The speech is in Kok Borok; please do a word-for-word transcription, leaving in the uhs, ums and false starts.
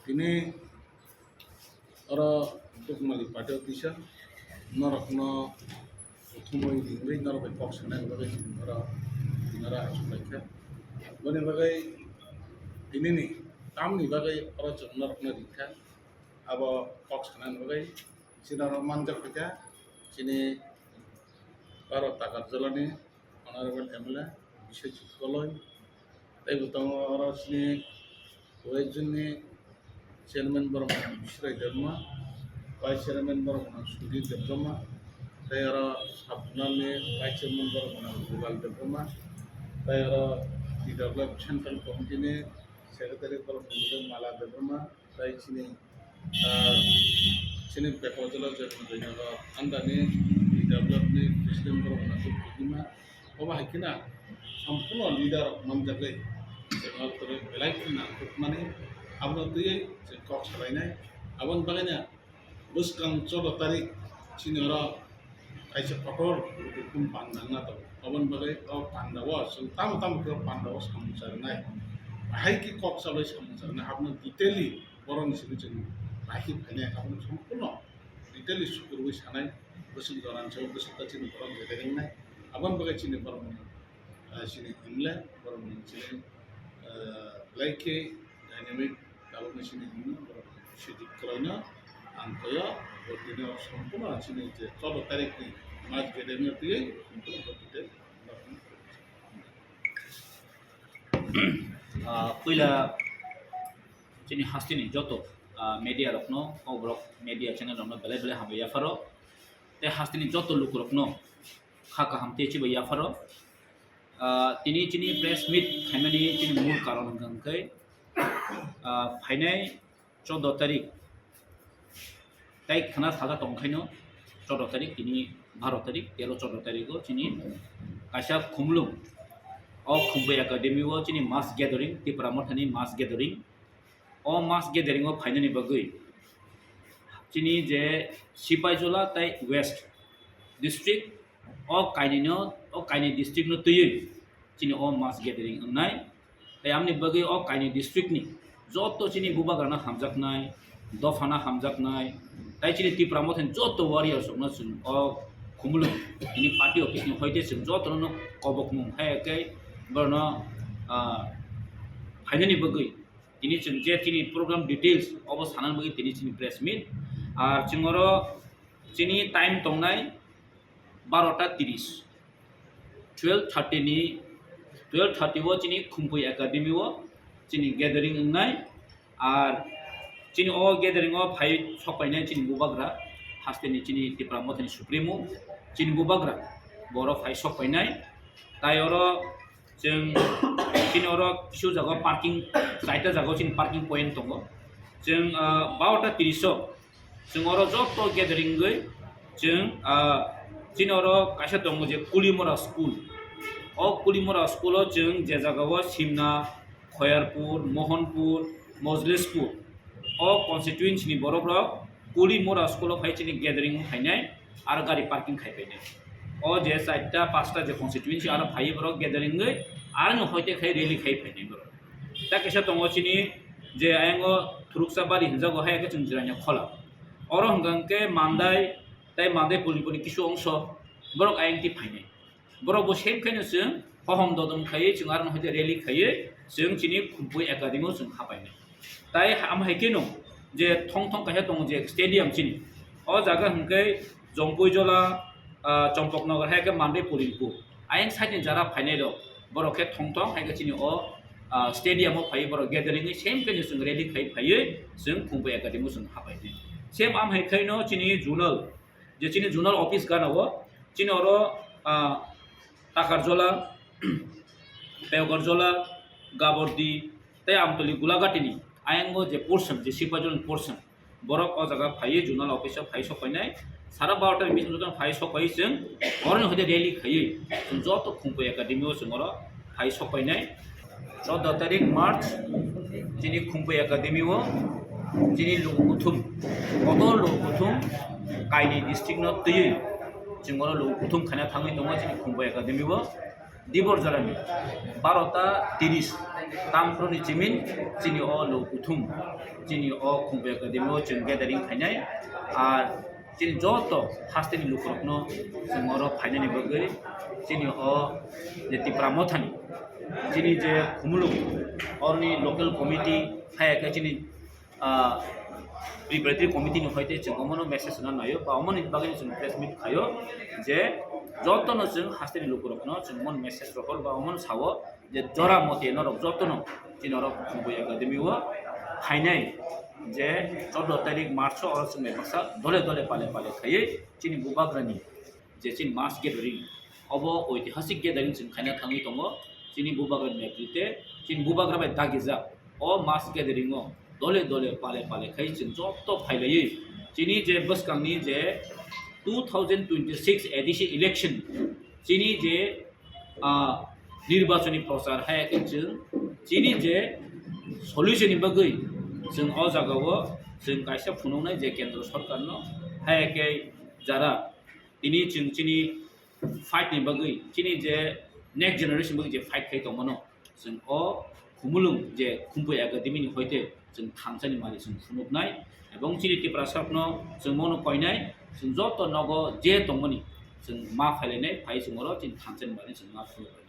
Tini oro Dukmali party office o norokno kuthumwi ringwi norok bai kok sanani bagwi oro tini oro achuk laikha. Boni bagwi tinini tamni bagwi oro chwng norokno ringkha, abo kok sanani bagwi chini oro manjak phaikha chini Baro Takarjolani Honorable M L A Biswajit Koloi, tei bo tongo oro chini West Zone ni Chairman borok Biswai Debbarma, Vice Chairman borok Sudhir Debbarma, tei oro Sabnal ni Vice Chairman borok Gopal Debbarma, tei oro T W F Central Committee ni Secretary borok Mala Debbarma, tei chini, ah, chini Bekotula Joynagar under ni T W F ni President borok Nasir Kudima, obo hai kheno sampuno leader rok manjagwi chwng belai kheno nangkukmani, abono twiwi chwng kok salainai. Aboni bagwino bwskang choudo tarik chini oro kaisa kotor hukum panda wngna tongo. Aboni bagwi o panda o chwng tamo tamo khe o panda o samung cha rwnai. Bahai khe kok chalwi samung cha rwnai, abono detailedly borokni simi chwng bahai khe phainai, abono sampuno detailedly sukurwi sanai, bwswk jorani sawi bwswk ta chini borok gathering wngnai. Aboni bagwi chini borokni, ah, chini M L A borokni chini, ah, belai khe dynamic tabukni chini hwnwi borok sijik kwlaino ang koi o, bo tini o sampuno chini je choudo tarikni mass gathering no twiwi sampuno bo detail. Ah, puila chini hasteni joto, ah, media rokno, Kokborok media channel rokno belai belai hambai yapharo. Tei hasteni joto lukurokno kha kaham tei chibai yapharo. Ah, tini chini press meet khaimani chini mul karon hwnkha hwnkhe, ah, phainai choudo tarik, tai khna saja tongkhaino choudo tarik, tini baro tarik, tero choudo tarik o chini kaisa khumlung, o Khumpui Academy o chini mass gathering, Tipra Mothani mass gathering. O mass gathering o phainani bagwi chini je Sipaijola tei West District, o kainwino, o kainwi district no twiwi chini o mass gathering wngnai. Tei amni bagwi o kainwi district ni joto chini bubagrano hamjaknai, dophano hamjaknai, tei chini Tipra Mothani joto warriors rokno chwng o Khumulwng tini party office ni hoite chwng jotono kobokmung hai khe borokno, ah, phainani bagwi tini chwng je chini program details obo sanani bagwi tini chini press meet. Ar chwng oro chini time tongnai barota tiris, twelve thirty ni, twelve thirty o chini Khumpui Academy o chini gathering wngnai. Ar chini o gathering o phai sokpainai chini bubagra, hasteni chini Tipra Mothani Supremo, chini bubagra, boro phai sokpainai. Tai oro chwng, chini oro kisu jaga parking, chaita jaga chini parking point tongo. Chwng, ah, barota tiris o chwng oro joto gathering wngwi chwng, ah, chini oro kaisa tongo je Kulimora School. O Kulimora School o chwng je jaga o Simna, Khoyarpur, Mohanpur, Mojlespur, o constituency ni borok rok Kulimora School o phai chini gathering wng phainai, aro gari parking khai phainai. O je chaita pasta je constituency aro phai borok gathering wngwi aro no hoite khai rally khai phainai borok. Ta kisa tongo chini je ayang o Thuruksa Bari hinjago hai khe chwng jiranya khola. Oro hwnkha hwnkhe Mandai tei Mandai Pulipuni kisu ongso borok ayang ti phainai. Borok bo same khaino chwng hohom dodom khaiwi chwng aro no hoite rally khaiwi chwng chini Khumpui Academy o chwng hapainai. Tai am hai kheno je thong thong kaisa tongo je stadium chini. O jaga hwnkhe Jompuijola, ah, Chompoknagar hai khe Mandai Pulinpur. Ayang side ni jara phainai rok borok khe thong thong hai khe chini o, ah, stadium o phaiwi borok gathering wi same khe chwng rally khai phaiwi chwng Khumpui Academy o chwng hapainai. Same am hai khaino chini zonal, je chini zonal office gana o chini oro, ah, Takarjola, Peokarjola, Gabordi, tei Amtoli Gulagati ni ayango je portion, je Sipaijola ni portion, borok o jaga phaiwi zonal office o phai sokpainai, sara barota ni bising joto phai sokpai chwng oro ni hoite rally khaiwi chwng joto Khumpui Academy o chwng oro phai sokpainai. Choudo tarik March chini Khumpui Academy o chini luku kuthum, kotor luku kuthum kainwi district no twiwi chwng oro luku kuthum khaina thangwi tongo chini Khumpui Academy o. Dibor jorani barota tiris tamproni chimin chini o lo kuthum chini o Khumpu Academy o chwng gathering khainai. Ar chini joto hasteni lukurokno chwng oro phainani bagwi chini o je Tipra Mothani chini je Khumulwng oroni local committee hai khe chini ah, preparatory committee ni hoite chwng omono message rwna naio ba omoni bagwi chwng press meet khaio je jotono chwng hasteni lukurokno chwng mon message rohor ba omono sao je jora mote norok jotono chini norok Khumpu Academy o phainai je chordo tarik March o oro chwng bai baksa dole dole pale pale khaiwi chini bubagrani je chini mass gathering, obo oitihasik gathering chwng khaina thangwi tongo. Chini bubagra ni netrite, chini bubagra bai dagijak o mass gathering o dole dole pale pale khai chwng joto phailaiwi chini je bwskangni je two thousand twenty-six A D C election chini je, ah, nirbachoni prochar hai khe chwng chini je solution ni bagwi chwng o jaga o chwng kaisa phunuknai je kendro sorkar no hai khe jara tini chwng chini fight ni bagwi, chini je next generation bagwi je fight khai tongmano, chwng o Khumulwng je Khumpu Academy ni hoite chwng thangsani mari chwng phunuknai, ebong chini Tiprasarokno chwng mono koinai, chwng joto nogo je tongmani chwng ma phailainai, phai chwng oro chini thangsani mari chwng ma phunuknai.